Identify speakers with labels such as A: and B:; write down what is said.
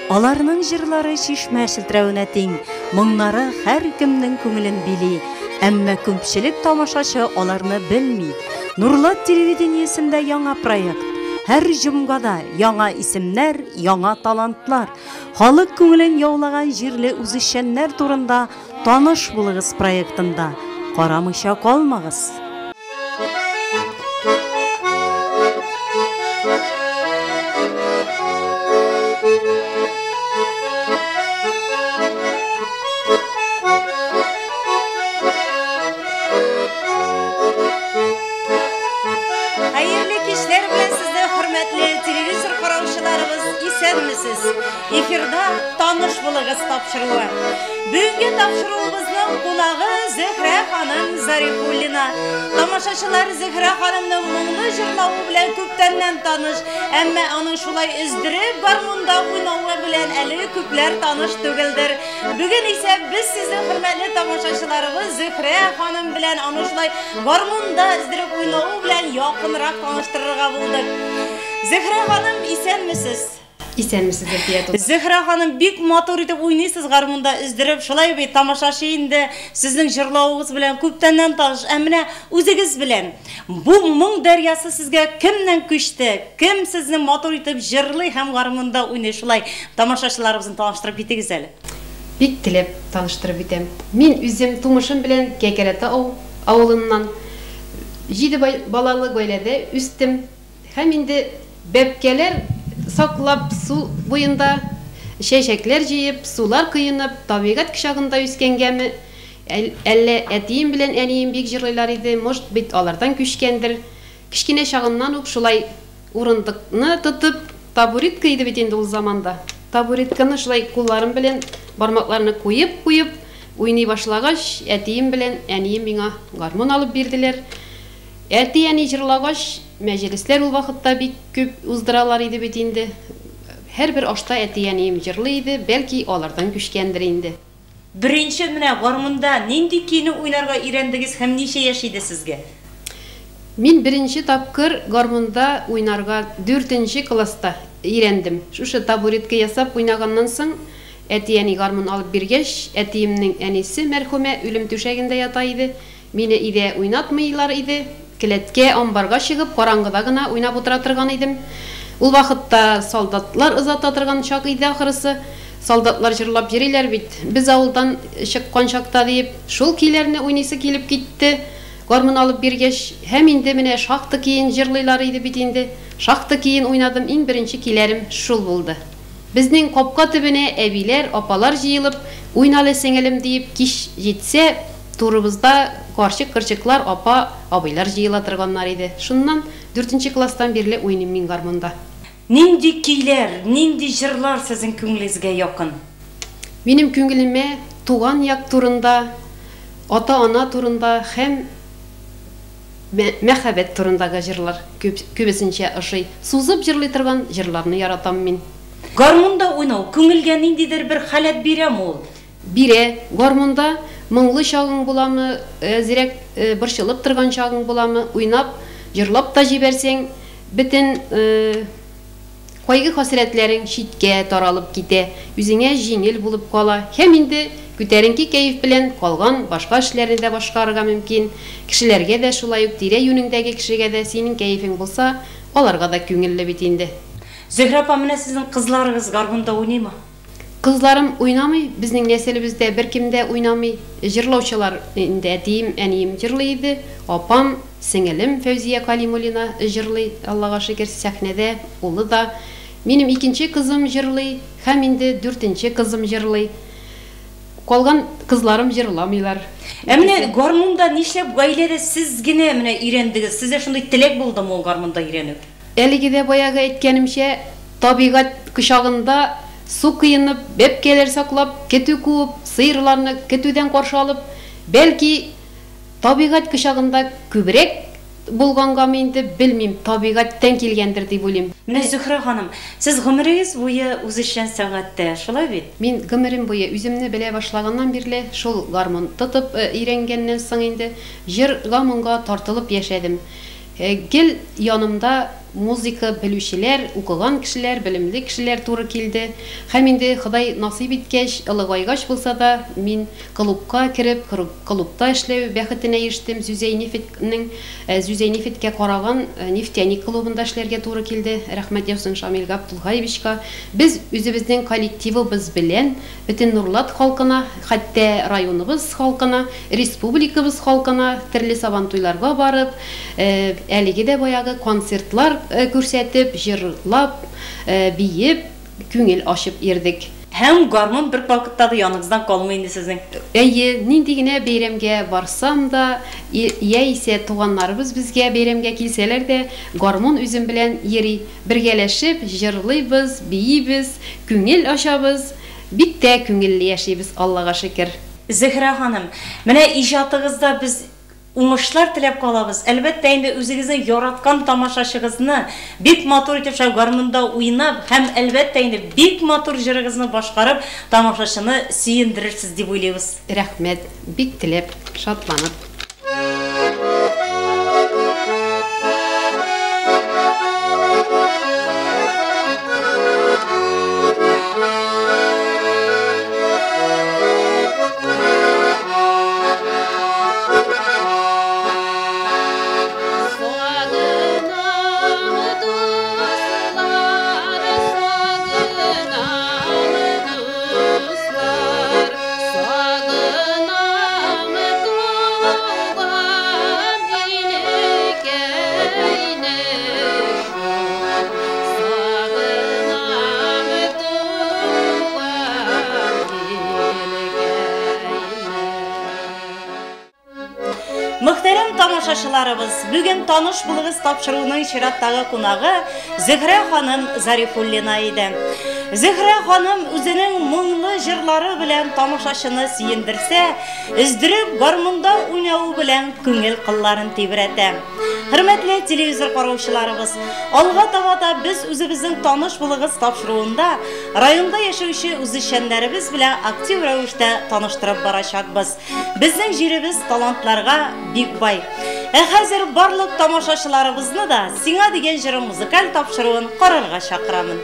A: Аларның җырлары чишмә челтерәвенә тиң, моңнары һәркемнең күңелен били. Әмма күпчелек тамашачы аларны белми. Нурлат телевидениесендә яңа проект. Һәр җомгада яңа исемнәр, яңа талантлар. Халык күңелен яулаган җирле үзешчәннәр турында Таныш булыгыз проектында карамыйча калмагыз! Хәерле кичләр белән сезне, хөрмәтле телевизор караучыларыбыз, исәнмесез! Эфирда Таныш булыгыз тапшыруы. Бүгенге тапшыруыбызның кунагы Зөһрә ханым Зарифуллина. Тамашачылар Зөһрә ханымның моңлы җырлавы белән күптәннән таныш, әмма аның шулай өздереп гармунда уйнавы белән әле күпләр таныш түгелдер. Бүген исә без сезнең хөрмәтле тамашачыларыбыз Зөһрә ханым белән аны шулай гармунда өздереп уйнавы белән якынрак таныштырырга булдык. Зөһрә ханым, исәнмесез!
B: Исәнмесез, Зөлфия туташ.
A: Зөһрә ханым, бик матур итеп уйныйсыз гармунда өздереп, шулай бит, тамашачы инде сезнең җырлавыгыз белән күптәннән таныш. Ә менә үзегез белән бу моң дәрьясы сезгә кемнән күчте? Кем сезне матур итеп җырлый һәм гармунда уйный? Шулай тамашачыларыбызны таныштырып китегез әле.
B: Бик теләп таныштырып үтәм. Мин үзем тумышым белән Кәкәрәтә авылыннан. Җиде балалы гаиләдә үстем. Һәм инде бәбкәләр саклап, су буенда чәчәкләр җыеп, сулар коенып, табигать кочагында үскәнгәме, әллә әтием белән әнием бик җырлыйлар иде, может быть, алардан күчкәндер. Кечкенә чагымнан ук шулай урындыкны тотып, табуретка иде бит инде ул заманда, табуретканы шулай кулларым белән бармакларны куеп-куеп уйный башлагач, әтием белән әнием миңа гармун алып бирделәр. Әти-әни җырлагач, мәҗелесләр ул вакытта бик күп уздыралар иде бит инде. Һәрбер ашта әти-әнием җырлый иде, бәлки, алардан күчкәндер инде.
A: Беренче менә гармунда нинди көйне уйнарга өйрәндегез һәм ничә яшь иде сезгә?
B: Мин беренче тапкыр гармунда уйнарга дүртенче класста өйрәндем. Шушы табуретка ясап уйнаганнан соң, әти-әни гармун алып биргәч, әтиемнең әнисе мәрхүмә үлем түшәгендә ята иде, Мине өйдә уйнатмыйлар иде. Келәткә, амбарга чыгып, караңгыда гына уйнап утыра торган идем. Ул вакытта солдатлар озата торган чак иде ахрысы. Солдатлар җырлап йөриләр бит, без авылдан чыккан чакта, диеп, шул көйләрне уйныйсы килеп китте, гармун алып биргәч. Һәм инде менә шахта көен җырлыйлар иде бит инде. Шахта көен уйнадым, иң беренче көйләрем шул булды. Безнең капка төбенә әбиләр, апалар җыелып, уйнале, сеңелем, диеп, кич җитсә, Турыбызда карчык-корчыклар, апа, абыйлар җыела торганнар иде. Шуннан, дүртенче класстан бирле уйныйм мин гармунда.
A: Нинди көйләр, нинди җырлар сезнең күңелегезгә якын?
B: Минем күңелемә туган як турында, ата-ана турында һәм мәхәббәт турындагы җырлар күбесенчә ошый. Сузып җырлый торган җырларны яратам мин.
A: Гармунда уйнау күңелгә ниндидер бер халәт бирәме ул?
B: Бирә. Гармунда моңлы чагың буламы, әзрәк борчылып торган чагың буламы, уйнап, җырлап та җибәрсәң, бөтен кайгы-хәсрәтләрең читкә таралып китә, үзеңә җиңел булып кала һәм инде күтәренке кәеф белән калган башка эшләрне дә башкарырга мөмкин. Кешеләргә дә шулай ук, тирә-юнеңдәге кешегә дә синең кәефең булса, аларга да күңелле бит инде.
A: Зөһрә апа, менә сезнең кызларыгыз гармунда уйныймы?
B: Кызларым уйнамый, безнең нәселебездә беркем дә уйнамый. Җырлаучылар инде әтием, әнием җырлый иде. Апам, сеңелем Фәүзия Калимуллина җырлый, Аллага шөкер, сәхнәдә, улы да. Минем икенче кызым җырлый һәм инде дүртенче кызым җырлый. Калган кызларым җырламыйлар.
A: Ә менә гармунда нишләп гаиләдә сез генә менә өйрәндегез? Сездә шундый теләк булдымы ул гармунда өйрәнү?
B: Әлеге дә баягы әйткәнемчә, табигать кочагында су коенып, бәбкәләр саклап, көтү куып, сыерларны көтүдән каршы алып, бәлки, табигать кочагында күбрәк булгангамы инде, белмим, табигатьтән килгәндер дип уйлыйм.
A: Менә, Зөһрә ханым, сез гомерегез буе үзешчән сәнгатьтә, шулай бит?
B: Мин гомерем буе, үземне белә башлаганнан бирле, шул гармун тотып өйрәнгәннән соң инде, җырга-моңга тартылып яшәдем. Гел янымда музыка белүчеләр, укыган кешеләр, белемле кешеләр туры килде. Һәм инде Ходай насыйп иткәч, олыгайгач булса да, мин клубка кереп, клубта эшләү бәхетенә ирештем. Зүзәй нефтьнең, Зүзәй нефтькә караган Нефтяник клубында эшләргә туры килде. Рәхмәт яусын Шамил Габдулхаевичка. Без үзебезнең коллективыбыз белән бөтен Нурлат халкына, хәтта районыбыз халкына, республикабыз халкына төрле сабантуйларга барып, әлеге дә баягы концертлар күрсәтеп, җырлап, биеп, күңел ачып йөрдек.
A: Һәм гармун бер вакытта да яныгыздан калмый инде сезнең.
B: Әйе, нинди генә бәйрәмгә барсам да, яисә туганнарыбыз безгә бәйрәмгә килсәләр дә, гармун үзем белән йөри. Бергәләшеп җырлыйбыз, биибез, күңел ачабыз. Бик тә күңелле яшибез, Аллага шөкер.
A: Зөһрә ханым, менә иҗатыгызда без уңышлар теләп калабыз. Әлбәттә инде үзегезнең яраткан тамашачыгызны бик матур итеп шул гармунда уйнап һәм әлбәттә инде бик матур җырыгызны башкарып тамашачыны сөендерерсез дип уйлыйбыз.
B: Рәхмәт, бик теләп, шатланып.
A: Мөхтәрәм тамашачыларыбыз, бүген Таныш булыгыз тапшыруының чираттагы кунагы Зөһрә ханым Зарифуллина иде. Зөһрә ханым үзенең моңлы җырлары белән тамашачыны сөендерсә, өздереп гармунда уйнавы белән күңел кылларын тибрәтә. Хөрмәтле телевизор караучыларыбыз, алга таба да без үзебезнең Таныш булыгыз тапшыруында районда яшәүче үзешчәннәребез белән актив рәвештә таныштырып барачакбыз. Безнең җиребез талантларга бик бай. Ә хәзер барлык тамашачыларыбызны да Сиңа дигән җырым музыкаль тапшыруын карарга чакырамын.